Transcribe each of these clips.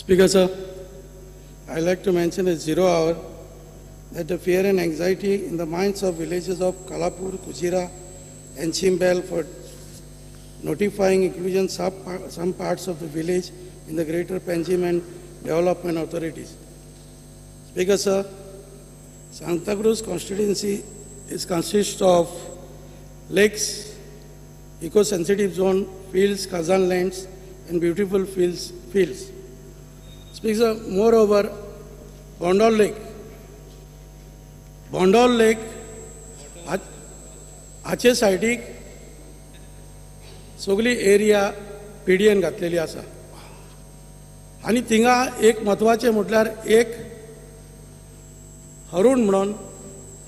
Speaker, sir, I like to mention at 0 hour that the fear and anxiety in the minds of villages of Kalapur, Kujira, and Chimbel for notifying inclusion some parts of the village in the Greater Panjim and Development Authorities. Speaker, sir, Santacruz constituency is consists of lakes, eco-sensitive zone, fields, Kazan lands, and beautiful fields. Speaker, sir, moreover, Bondol Lake, हाचे सायडीक सगळी area PDN घातलेली आसा आनी थिंगा एक म्हत्वाचें म्हटल्यार एक हरुण म्हणून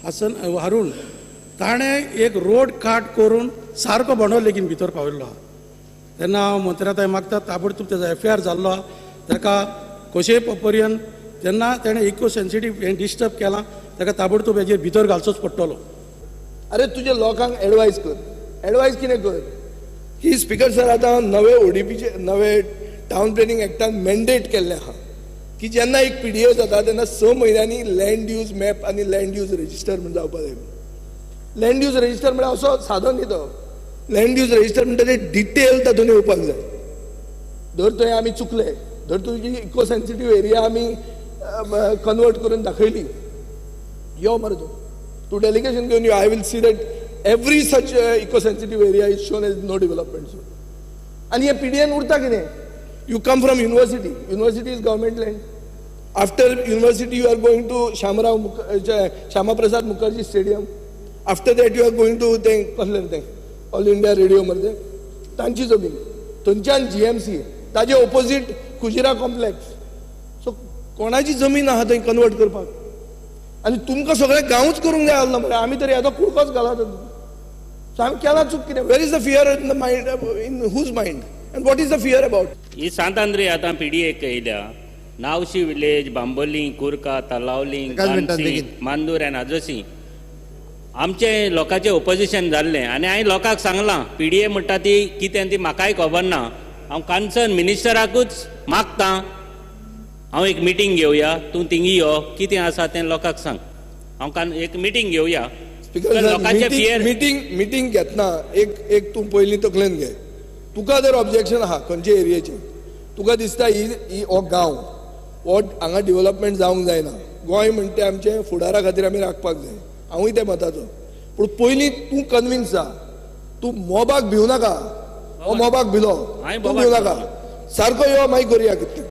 हसन हरुण ताणें एक रोड काट करून सारको बोंडोल लेगीन भितर पाविल्लो आहा. तेन्ना हांव मंत्र्या थंय मागता ताबडतोब तेजो एफ I R जाल्लो आहा, ताका कशेय पर्यंत जेन्ना तेणें इको सेन्सिटीव हें डिस्टर्ब केलां ताका ताबडतोब हेजेर भितर घालचोच पडटलो. अरे तुजे लोकांक एडवायज कर, एडवायज कितें कर की स्पिकर सर आतां नवे ओडीपीचे नवे टावन प्लॅनिंग एक्टान मॅन्डेट केल्लें आहा की जेन्ना एक पीडीए जाता तेन्ना 6 म्हयन्यांनी लँड यूज मॅप आनी लँड यूज रजिस्टर म्हण जावपाक जाय. लँड यूज रजिस्टर म्हळ्यार असो सादो न्ही तो, लँड यूज रजिस्टर म्हणटा ते डिटेल तातूंत येवपाक जाय. धर थंय आमी चुकले, धर तुजी इको सेन्सिटीव एरिया आमी कन्वर्ट करून दाखयली, यो मरे तूं तूं डेलिगेशन घेवन यो, I will see that every such eco sensitive area is shown as no development zone. आनी हे पीडीएन उरता कितें? You come from university, university is government land. After university you are going to Shamrao Shyama Prasad Mukherjee stadium, after that you are going to तें कसलें तें all India radio मरे तें तांची जमीन, थंयच्यान जीएमसी, ताजे ओपोजीट कुजिरा कॉम्प्लेक्स. सो कोणाची जमीन आहा थंय कन्वर्ट करपाक? आनी तुमकां सगळें गांवूच करूंक जाय आसलो मरे, आमी तर येदो कुडकोच घाला. सो आमी केला चूक कितें? Where is the fear in the mind, in whose mind, and what is the fear about? ही सांत आंद्रे आतां पीडीए येयल्या, नावशी विलेज, बांबोली, कुर्का, तलावली, गांसी, मांदूर आनी आजोसी आमचे लोकांचें ओपोजिशन जाल्लें आनी हांवें लोकांक सांगलां पीडीए म्हणटा ती कितें ती म्हाकाय खबर ना. हांव कन्सर्न मिनिस्टराकूच मागतां हांव एक मिटींग घेवया, तूं थिंगी यो, कितें आसा तें लोकांक सांग. हांव एक मिटींग घेवया. मिटींग मिटींग घेतना एक एक तूं पयलीं तकलेन घे, तुका जर ऑब्जेक्शन आहा खंयचे एरियेचें, तुका दिसता ही हो गांव हो हांगा डिवलपमेंट जावंक जायना, गोंय म्हणटा तें आमचें फुडारा खातीर आमी राखपाक जाय, हांवूय त्या मताचो. पूण पयलीं तूं कन्विन्स जा, तूं मोबाक भिवनाका, हो मोबाक भिलो, तूं भिवनाका, सारको यो मागीर करुया कितें.